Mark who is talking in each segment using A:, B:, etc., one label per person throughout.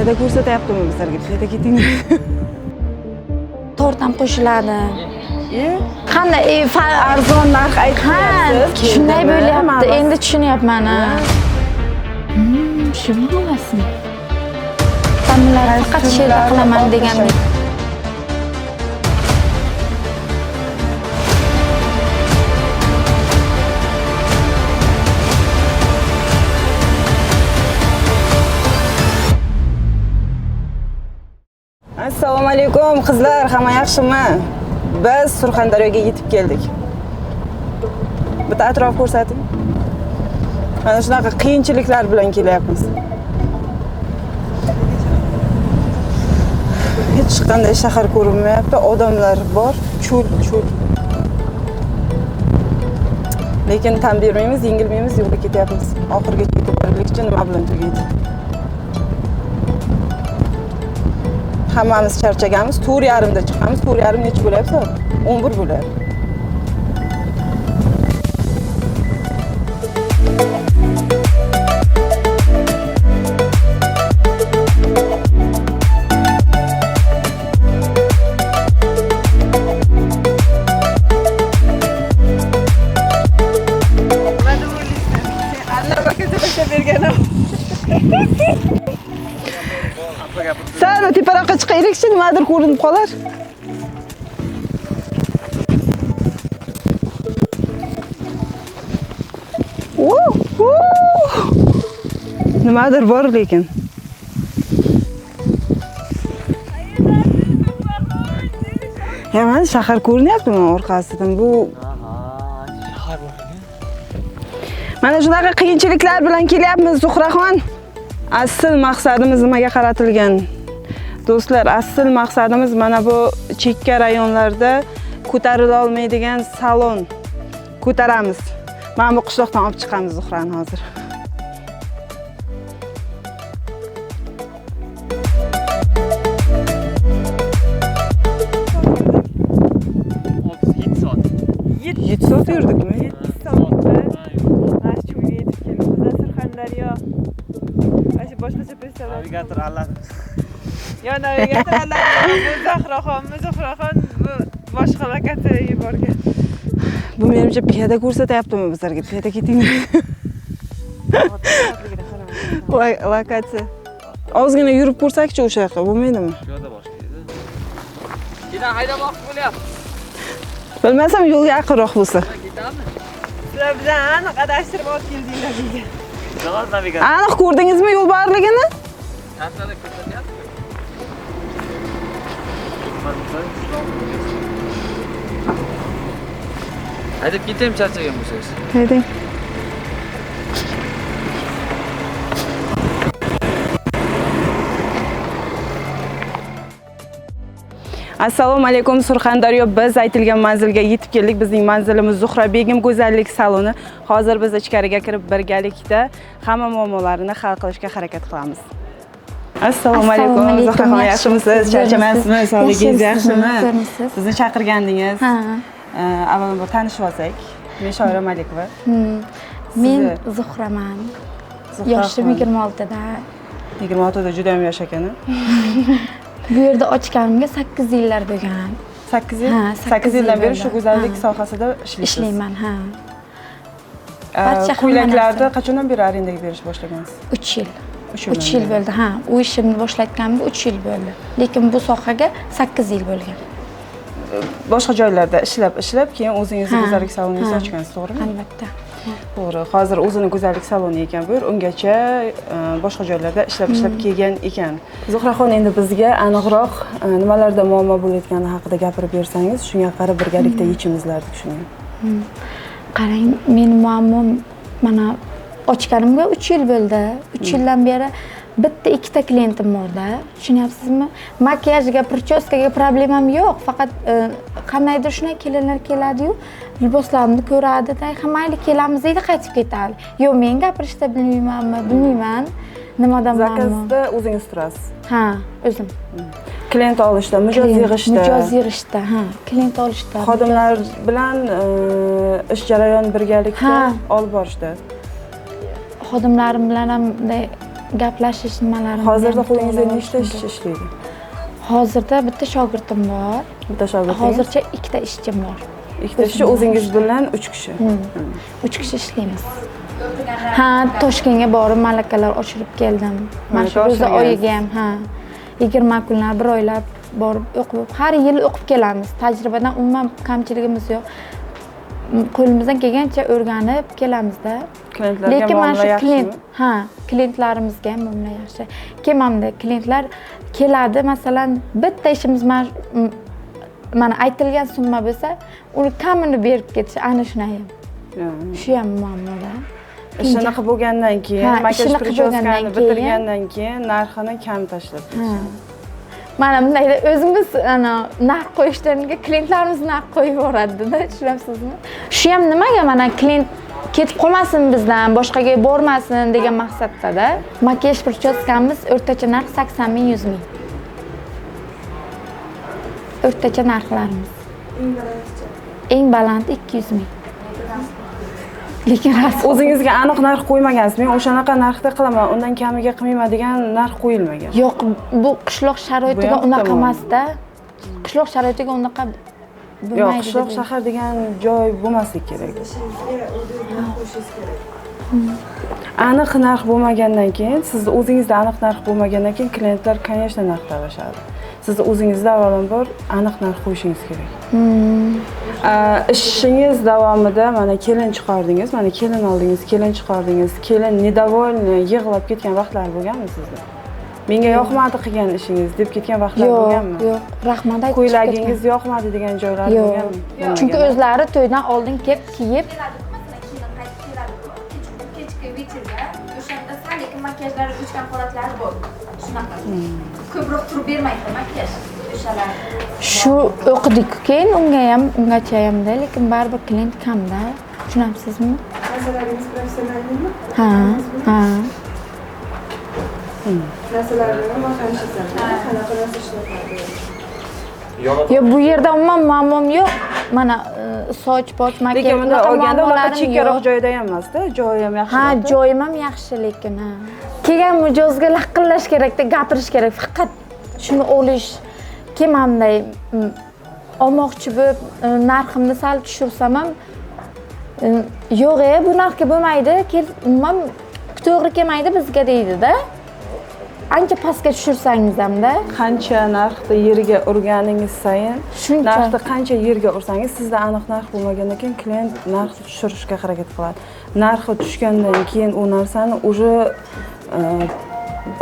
A: piyoda ko'rsatyaptimi bizlarga? Piyoda ketinglar.
B: Tort ham qo'shiladi. Qanday
A: Arzon narx
B: Ha,
A: aytyapsiz.
B: shunday bo'lyapti. Endi tushunyapman. Shuni olasizmi? Bular faqat shu yerda qilaman degandek.
A: Assalomu alaykum qizlar, hamma yaxshimi? Biz Surxondaryoga yetib keldik. Bitta atrof ko'rsating. Mana shunaqa qiyinchiliklar bilan kelyapmiz. Hech qanday shahar ko'rinmayapti, odamlar bor, cho'l, cho'l. Lekin tan bermaymiz, yengilmaymiz, yo'lda ketyapmiz. Oxirigacha yetib borguncha nima bilan tugaydi. Hammamiz charchaganmiz, 4:30da chiqamiz, 4:30 necha bo'lyapti soat? 11 bo'lyapti. Sal teparoqqa chiqaylikchi, nimadir ko'rinib qolar. Nimadir bor lekin. Ya mana shahar ko'rinyaptimi orqasidan? Bu
C: shahar bor ekan.
A: Mana shunaqa qiyinchiliklar bilan kelyapmiz, Zuhraxon. Asl maqsadimiz nimaga qaratilgan? Do'stlar, asl maqsadimiz mana bu chekka rayonlarda ko'tarila olmaydigan salon ko'taramiz. Mana bu qishloqdan olib chiqamiz Zuhrani hozir.
C: Soat.
A: 7 soat yurdikmi?
D: 7 soatda mana shu cho'lga yetib keldik. Bizda Surxondaryo. Mana shu boshqacha представлять.
C: Navigator alladi.
D: Yo, navigator alladi. Bu Zahraxonmi? Zuhraxon bu boshqa lokatsiyaga yuborgan.
A: Bu menimcha piyoda ko'rsatyaptimi bizlarga? Piyoda ketinglar. Lokatsiya. Ozgina yurib ko'rsakchi o'sha yoqqa, bo'lmaydimi?
C: Piyoda boshlaydi. Kedan haydamoqchi bo'lyapti.
A: Bilmasam yo'lga yaqinroq bo'lsa.
C: Ketamiz.
D: Sizlar bizani aniq adashtirib olib keldinglar bizga.
C: Navigator.
A: Aniq ko'rdingizmi yo'l borligini?
C: Kartada ko'rsatyapti. Haydab ketaymi charchagan bo'lsangiz?
A: Haydang. Assalomu alaykum Surxondaryo. Biz aytilgan manzilga yetib keldik. Bizning manzilimiz Zuhra Begim go'zallik saloni. Hozir biz ichkariga kirib birgalikda hamma muammolarini hal qilishga harakat qilamiz. Assalomu alaykum Zuhraxon, yaxshimisiz? Charchamayapsizmi? Sog'ligingiz yaxshimi? Bizni chaqirgandingiz.
B: Ha.
A: Avvalambor tanishib olsak. Men Shoira Malikova.
B: Men Zuhraman. Yoshim 26da.
A: 26da juda ham yosh ekan.
B: Bu yerda ochganimga 8 yillar bo'lgan.
A: 8 yil?
B: Ha,
A: 8 yildan beri shu go'zallik
B: Ha.
A: sohasida ishlaysiz.
B: Ishlayman, ha. Barcha
A: Ko'ylaklarni qachondan beri arendaga berish boshlagansiz?
B: 3 yil.
A: 3
B: 3 yil bo'ldi, ha. U ishimni boshlatganimga 3 yil bo'ldi. Lekin bu sohaga 8 yil bo'lgan.
A: Boshqa joylarda ishlab, keyin o'zingizni go'zallik saloningizni ochgansiz, to'g'rimi?
B: Albatta.
A: To'g'ri. Hozir o'zini go'zallik saloni ekan bu yer, ungacha boshqa joylarda ishlab kelgan ekan. Zuhraxon, endi bizga aniqroq nimalarda muammo bo'layotgani haqida gapirib bersangiz, shunga qarab birgalikda yechim izlardik shuni.
B: Qarang, meni muammom mana ochganimga 3 yil bo'ldi. 3 yildan beri bitta ikkita klientim borda. Tushunyapsizmi? Makiyajga, prichoskaga problemam yo'q. Faqat qandaydir shunday kelinlar keladi-yu, liboslarimni ko'radi-da, ha mayli kelamiz deydi, qaytib ketadi. Yo'q, men gapirishda bilmaymanmi, bilmayman. Nimadan muammo?
A: Zakazda o'zingiz turasiz.
B: Ha, o'zim.
A: Klient olishda, mijoz yig'ishda.
B: Mijoz yig'ishda, ha, klient olishda.
A: Xodimlar bilan ish jarayoni birgalikda olib borishda.
B: Xodimlarim bilan ham bunday Gaplashish nimalarim.
A: Hozirda qo'lingizda nechta ishchi ishlaydi?
B: Hozirda bitta shogirdim bor.
A: Bitta shogirdingiz?
B: Hozircha ikkita ishchim bor.
A: Ikkita ishchi, o'zingiz bilan 3 kishi.
B: 3 kishi ishlaymiz. Ha, Toshkentga borib malakalar oshirib keldim. Mana shu
A: Malaka
B: ro'za
A: oshirgansiz.
B: oyiga ham, ha. 20 kunlar, bir oylab borib o'qib, har yil o'qib kelamiz. Tajribadan umuman kamchiligimiz yo'q. Qo'limizdan kelgancha o'rganib kelamizda.
A: Klientlarga
B: Lekin mana
A: muomala
B: shu
A: yaxshimi?
B: klient, ha, klientlarimizga ham muomala yaxshi. Kelmamda klientlar keladi, masalan, bitta ishimiz mana aytilgan summa bo'lsa, uni kamini berib ketish, ana shuni ham. Shu ham muammoda.
A: Ishini qilib bo'lgandan keyin,
B: Ha,
A: makiyaj
B: ishini qilib
A: prichoskani
B: bo'lgandan keyin
A: bitirgandan keyin narxini kam tashlab.
B: Ha. Mana bundayda o'zimiz ana narx qo'yishdan klientlarimiz narx qo'yib yuboradi-da, tushunyapsizmi? Shu ham nimaga mana klient ketib qolmasin bizdan, boshqaga bormasin degan maqsadda-da. Makiyaj prichoskamiz o'rtacha narx 80 ming, 100 ming. O'rtacha narxlarimiz. Eng baland 200 ming. Lekin rasm
A: O'zingizga aniq narx qo'ymagansiz. Men o'shanaqa narxda qilaman, undan kamiga qilmayman degan narx qo'yilmagan.
B: Yo'q, bu qishloq sharoitiga
A: Bu ham
B: unaqa
A: tamom.
B: emas-da. Qishloq sharoitiga unaqa
A: Yo'q,
B: bo'lmaydi
A: qishloq
B: deb
A: shahar degan joy bo'lmasligi kerak. Aniq narx bo'lmagandan keyin, siz o'zingizda aniq narx bo'lmagandan keyin klientlar, конечно, narx talashadi. Siz o'zingizda avvalambor aniq narx qo'yishingiz kerak. Ishingiz davomida mana kelin chiqardingiz, mana kelin oldingiz, kelin chiqardingiz, kelin недовольный yig'lab ketgan vaqtlar bo'lganmi sizda? Menga yoqmadi qilgan ishingiz deb ketgan vaqtlar
B: Yo'q,
A: bo'lganmi?
B: yo'q, rahmat aytib
A: Ko'ylagingiz
B: ketgan.
A: yoqmadi degan joylar
B: Yo'q.
A: bo'lganmi?
B: Chunki o'zlari to'ydan oldin kelib kiyib
E: Masalan, kelin qaytib keladi-ku, kechki вечерga, o'shanda sal lekin makiyajlari o'chgan holatlari bor. Shunaqa. Ko'proq turib bermaydi makiyaj. O'shalar.
B: Shu o'qidik keyin unga ham, ungacha hamda, lekin baribir klient kamda. Tushunyapsizmi?
D: Narsalaringiz professionalmi?
B: Ha, ha.
D: Narsalarni nima qilishsan? Qanaqa narsa ishlatadi?
B: Yo'q, bu yerda umuman muammom yo'q. Mana soch, poch, makiyaj,
A: Lekin bunda
B: unaqa
A: olganda unaqa
B: muammolarim
A: chekkaroq
B: yo'q.
A: joyda ham emasda, joyi ham yaxshi.
B: Ha, joyim ham yaxshi lekin, ha. Kelgan mijozga laqillash kerakda, gapirish kerak. Faqat shuni olish, kim hamday olmoqchi bo'lib, narximni sal tushirsam ham, yo'q, bu narxga bo'lmaydi, umuman to'g'ri kelmaydi bizga deydi-da. Ancha pastga tushirsangiz hamda.
A: Qancha narxni yerga urganingiz sayin,
B: Shuncha.
A: narxni qancha yerga ursangiz, sizda aniq narx bo'lmagandan keyin klient narxni tushirishga harakat qiladi. Narxi tushgandan keyin u narsani уже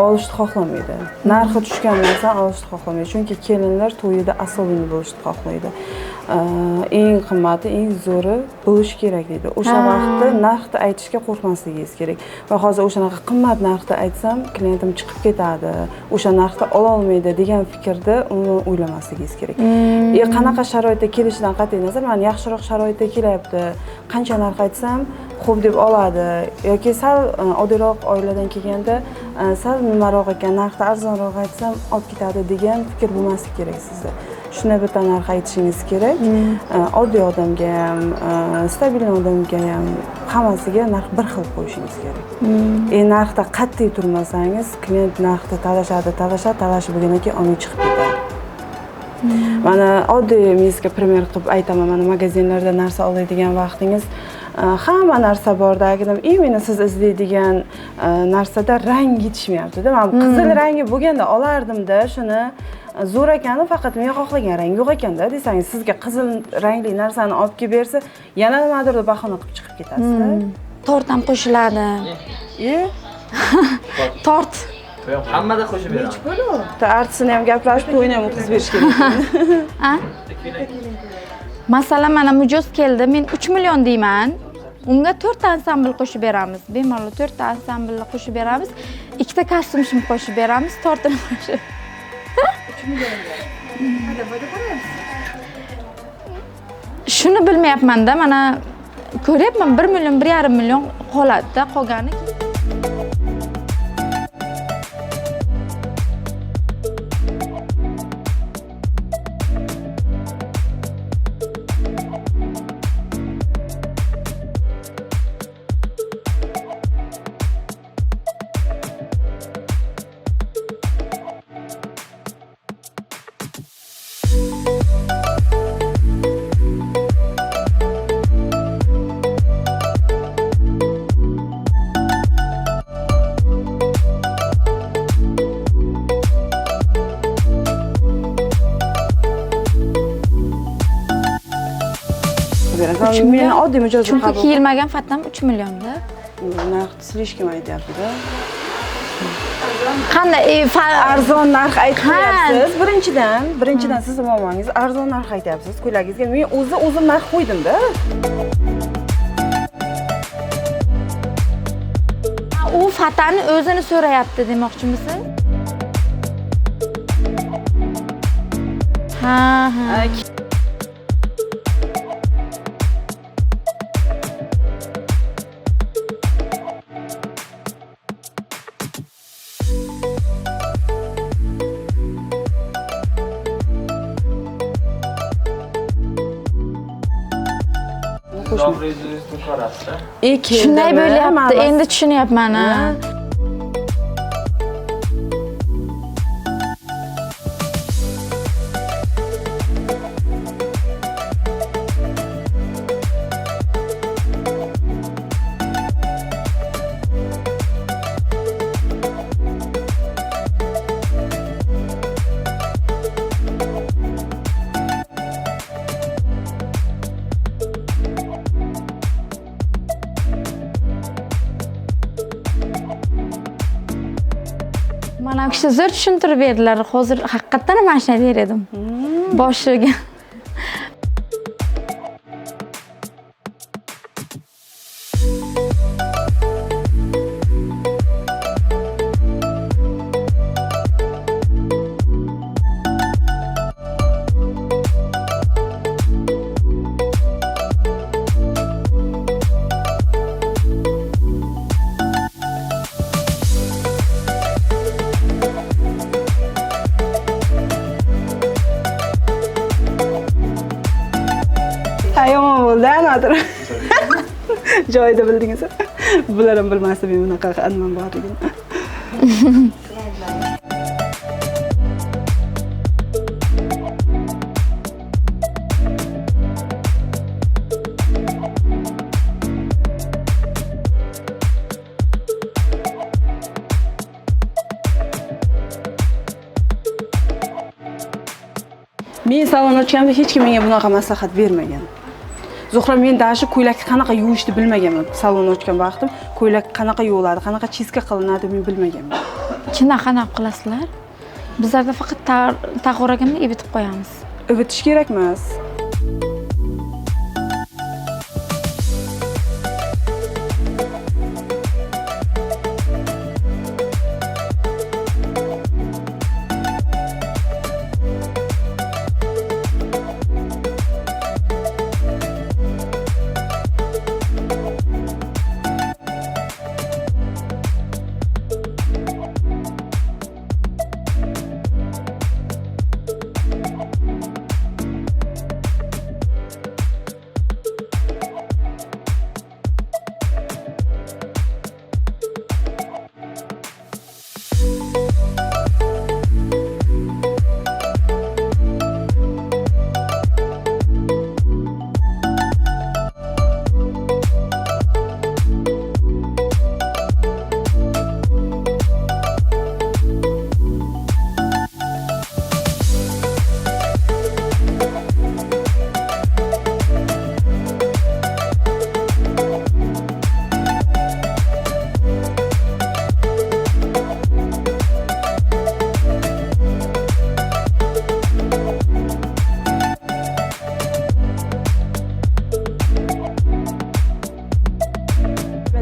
A: olishni xohlamaydi. Narxi tushgan narsani olishni xohlamaydi. Chunki kelinlar to'yida особенный bo'lishni xohlaydi. Eng qimmati, eng zo'ri bo'lishi kerak deydi. O'sha vaqtda narxni aytishga qo'rqmasligingiz kerak. Va hozir o'shanaqa qimmat narxda aytsam, klientim chiqib ketadi, o'sha narxda ola olmaydi degan fikrda umuman o'ylamasligingiz kerak. Qanaqa sharoitda kelishidan qat'iy nazar, mana yaxshiroq sharoitda kelyapti, qancha narx aytsam, xo'p deb oladi yoki sal oddiyroq oiladan kelganda, sal nimaroq ekan, narxni arzonroq aytsam olib ketadi degan fikr bo'lmasligi kerak sizda. Shunda bitta narx aytishingiz kerak. Oddiy odamga ham, stabil odamga ham, hammasiga narx bir xil qo'yishingiz kerak. Narxda qat'iy turmasangiz, klient narxda talashadi, talashadi, talashib bo'lgandan keyin olmay chiqib ketadi. Mana oddiy men sizga primer qilib aytaman, mana magazinlarda narsa oladigan vaqtingiz, hamma narsa bordagidim, именно siz izlaydigan narsada rang yetishmayapti-da. Men qizil rangi bo'lganda olardim-da, shuni zo'r ekani, faqat men xohlagan rang yo'q ekanda desangiz, sizga qizil rangli narsani olib kelib bersa, yana nimadir deb bahona qilib chiqib ketasiz-da.
B: Tort ham qo'shiladi. Tort.
C: Hammada qo'shib beramiz.
A: Bitta artistini ham gaplashib, to'yini ham o'tkazib berish kerak.
B: A? Masalan, mana mijoz keldi, men 3 million deyman. Unga 4 ta ansambl qo'shib beramiz. Bemalol 4 ta ansamblni qo'shib beramiz. 2 ta kostyum shim qo'shib beramiz, tortini qo'shib.
D: 3 millionga. Qanday foyda ko'ryapsiz?
B: Shuni bilmayapman-da, mana ko'ryapman, 1 million, 1,5 million qoladi-da, qolgani.
A: qilib berasan.
B: Uch
A: Meni
B: million.
A: oddiy mijoz
B: Chunki
A: qabul
B: kiyilmagan fatam 3 millionda.
A: Narx слишком aytyapti-da.
B: Qanday
A: Arzon narx aytyapsiz.
B: Ha.
A: Birinchidan sizni muammongiz arzon narx aytyapsiz ko'ylagingizga. Men o'zi o'zim narx qo'ydim-da.
B: U fatani o'zini so'rayapti demoqchimisiz? Ha, ha.
C: Obro'yingizni ko'rasiz-da.
A: Keldimi?
B: Shunday bo'lyapti.
A: Man
B: Endi tushunyapman. Ha. Mana kishi zo'r tushuntirib berdilar. Hozir haqiqatdan ham mana shunday der edim. Boshiga.
A: Ha, yomon bo'ldi, Nodir. Joyida bildingiz. Bular ham bilmasdi men bunaqa nimam borligini. Men salon ochganimda hech kim menga bunaqa maslahat bermagan. Zuhra, men даже ko'ylakni qanaqa yuvishni bilmaganman. Salon ochgan vaqtim ko'ylak qanaqa yuviladi, qanaqa чистка qilinadi men bilmaganman.
B: Chindan qanaqa qilasizlar? Bizlarda faqat tag'oragamni ivitib qo'yamiz.
A: Ivitish kerak emas.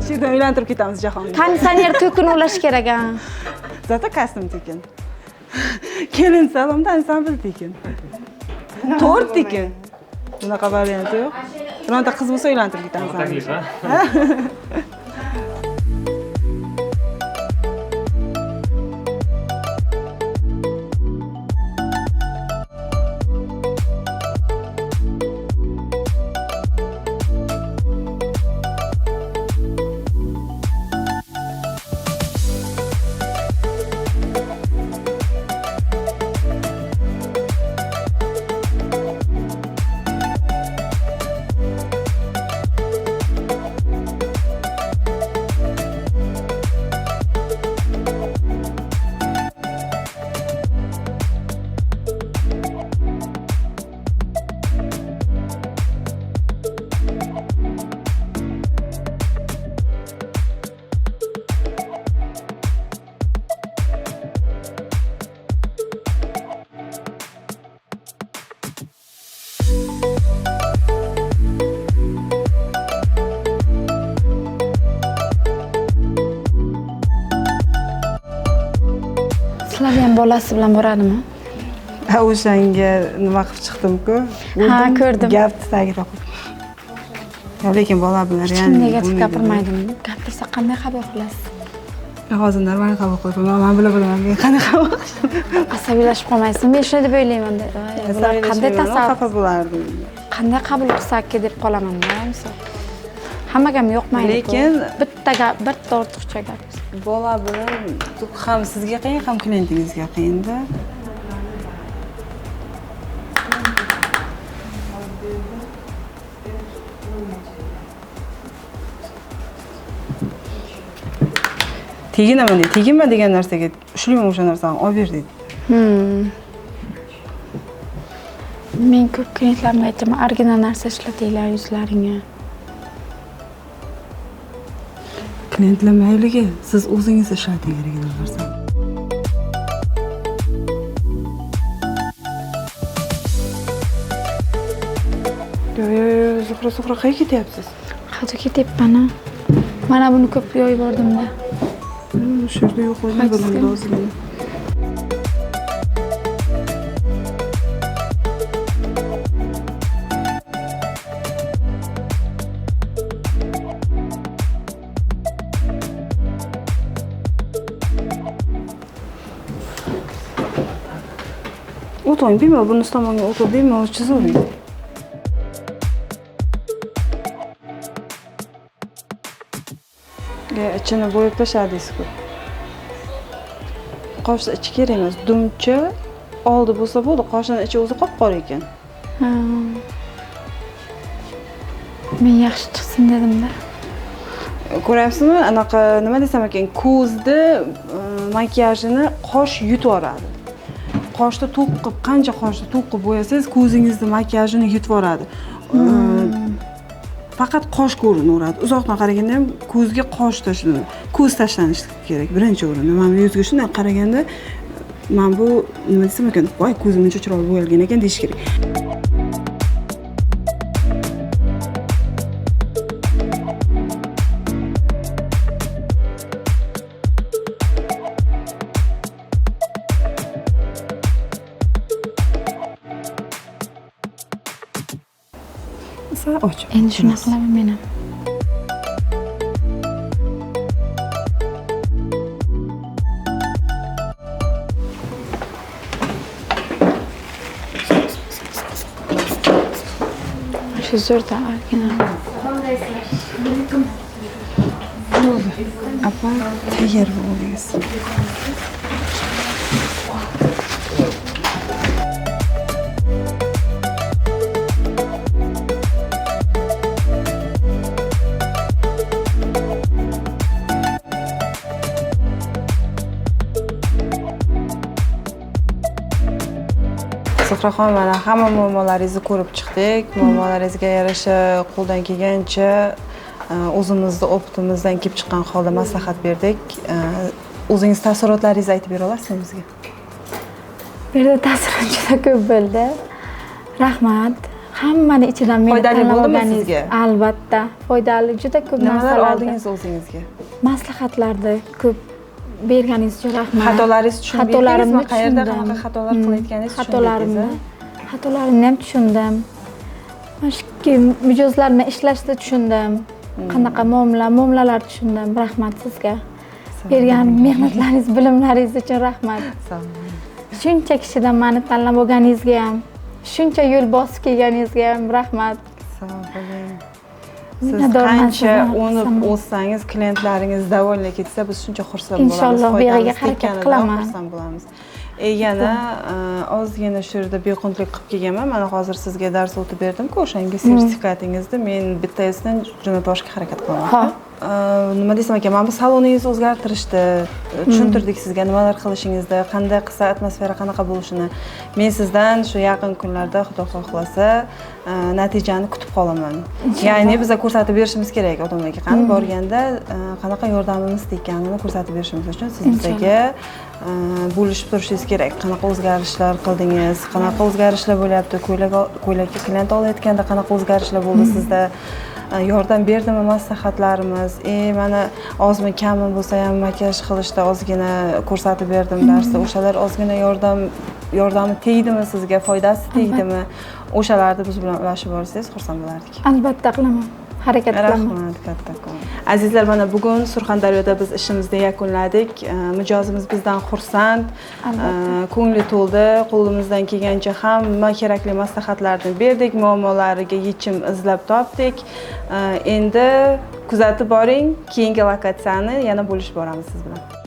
A: Shu yerdan uylantirib ketamiz Jahonni.
B: Konditsioner to'kini ulash kerak, ha.
A: Зато kostyum tekin. Kelin salonda ansambl tekin. To'rt tekin. Bunaqa varianti yo'q. Bironta qiz bo'lsa uylantirib ketamiz.
C: Taklif, ha?
B: Bolasi bilan boradimi?
A: Ha, o'shanga nima qilib chiqdim-ku.
B: Ha, ko'rdim.
A: Gapni tagida qo'yib. Lekin bola bilan
B: Hech kim negativ gapirmaydim. Gapirsa qanday qabul qilasiz?
A: Hozir normal qabul qilaman. Men bila bilaman, men qanday qabul qilishimni.
B: Asabiylashib qolmaysiz. Men shunday deb o'ylayman. Bular qanday tasavvur,
A: xafa bo'lardim.
B: Qanday qabul qilsak deb qolaman-da, misol. Hammaga ham yoqmaydi.
A: Lekin
B: bitta gap, bitta ortiqcha gap.
A: Bola bilan ham sizga qiyin, ham klientingizga qiyinda. Teginaman deydi. Teginma degan narsaga ushlayman o'sha narsani, olib ber deydi.
B: Men ko'p klientlarimga aytaman, original narsa ishlatinglar yuzlaringga.
A: Klientlar mayliga, siz o'zingiz ishlating original narsani. Yo'q, yo'q, yo'q, Zuhra, Zuhra, qayerga ketyapsiz?
B: Qayerga ketyapman? Mana buni ko'p yoyib yubordimda.
A: Shu yerda yo'q bo'lgan bilimda o'zimni. O'ting, bemalol buni tomonga o'tib, bemalol chizavering. Ichini bo'yab tashladingiz-ku. Qoshni ichi kerak emas, dumcha oldi bo'lsa bo'ldi, qoshning ichi o'zi qop-qora ekan.
B: Men yaxshi chiqsin dedim-da.
A: Ko'ryapsizmi, anaqa nima desam ekan, ko'zni makiyajini qosh yutib yuboradi. Qoshni to'q qilib, qancha qoshni to'q qilib bo'yasangiz, ko'zingizni makiyajini yutib yuboradi. Faqat qosh ko'rinaveradi. Uzoqdan qaraganda ham ko'zga qosh tashlanadi. Ko'z tashlanishi kerak birinchi o'rinda. Mana bu yuzga shunday qaraganda mana bu nima desam ekan, voy ko'zim uncha chiroyli bo'yalgan ekan deyish kerak.
B: Endi shunaqa qilaman men ham. Shu zo'rda original.
A: Apa, tayyor bo'ldingiz. Zuhraxon, mana hamma muammolaringizni ko'rib chiqdik. Muammolaringizga yarasha qo'ldan kelgancha o'zimizni opitimizdan kelib chiqqan holda maslahat berdik. O'zingiz taassurotlaringizni aytib bera olasizmi bizga?
B: Bu yerda taassurot juda ko'p bo'ldi. Rahmat. Hammani ichidan meni
A: foydali bo'ldimi sizga?
B: Albatta, foydali juda ko'p
A: narsalar oldingiz o'zingizga.
B: Maslahatlarni ko'p berganingiz uchun rahmat.
A: Xatolaringizni tushunib yetdingizmi? Qayerda qanaqa xatolar qilayotganingizni tushundingizmi?
B: Xatolarimni ham tushundim. Mana shu mijozlar bilan ishlashni tushundim. Qanaqa muomalalar tushundim. Rahmat sizga. Bergan mehnatlaringiz, bilimlaringiz uchun rahmat. Shuncha kishidan meni tanlab olganingizga ham, shuncha yo'l bosib kelganingizga ham rahmat.
A: Sog' bo'ling. Siz qancha o'nib o'ssangiz, klientlaringiz davolli ketsa, biz shuncha xursand bo'lamiz.
B: Inshaalloh bu yerga harakat qilaman.
A: Xursand bo'lamiz. Yana ozgina shu yerda bequntlik qilib kelganman. Mana hozir sizga dars o'tib berdim-ku, o'shanga sertifikatingizni men bittasidan jo'natib olishga harakat qilaman.
B: Ha.
A: Nima desam ekan, mana bu saloningizni o'zgartirishdi, tushuntirdik sizga nimalar qilishingizni, qanday qilsa atmosfera qanaqa bo'lishini. Men sizdan shu yaqin kunlarda, Xudo xohlasa, natijani kutib qolaman. Ya'ni biza ko'rsatib berishimiz kerak odamlarga, qani borganda qanaqa yordamimiz tekkanini ko'rsatib berishimiz uchun siz bizga bo'lishib turishingiz kerak. Qanaqa o'zgarishlar qildingiz, qanaqa o'zgarishlar bo'lyapti, ko'ylakka klient olayotganda qanaqa o'zgarishlar bo'ldi sizda, Yordam berdimi maslahatlarimiz? Mana ozmi kammi bo'lsa ham makiyaj qilishda ozgina ko'rsatib berdim darsda. O'shalar ozgina yordami tegdimi sizga, foydasi tegdimi? O'shalarni biz bilan ulashib olsangiz xursand bo'lardik.
B: Albatta qilaman, harakat qilaman.
A: Rahmat kattakon. Azizlar, mana bugun Surxondaryoda biz ishimizni yakunladik. Mijozimiz bizdan xursand, ko'ngli to'ldi. Qo'limizdan kelgancha hamma kerakli maslahatlarni berdik, muammolariga yechim izlab topdik. Endi kuzatib boring, keyingi lokatsiyani yana bo'lishib boramiz siz bilan.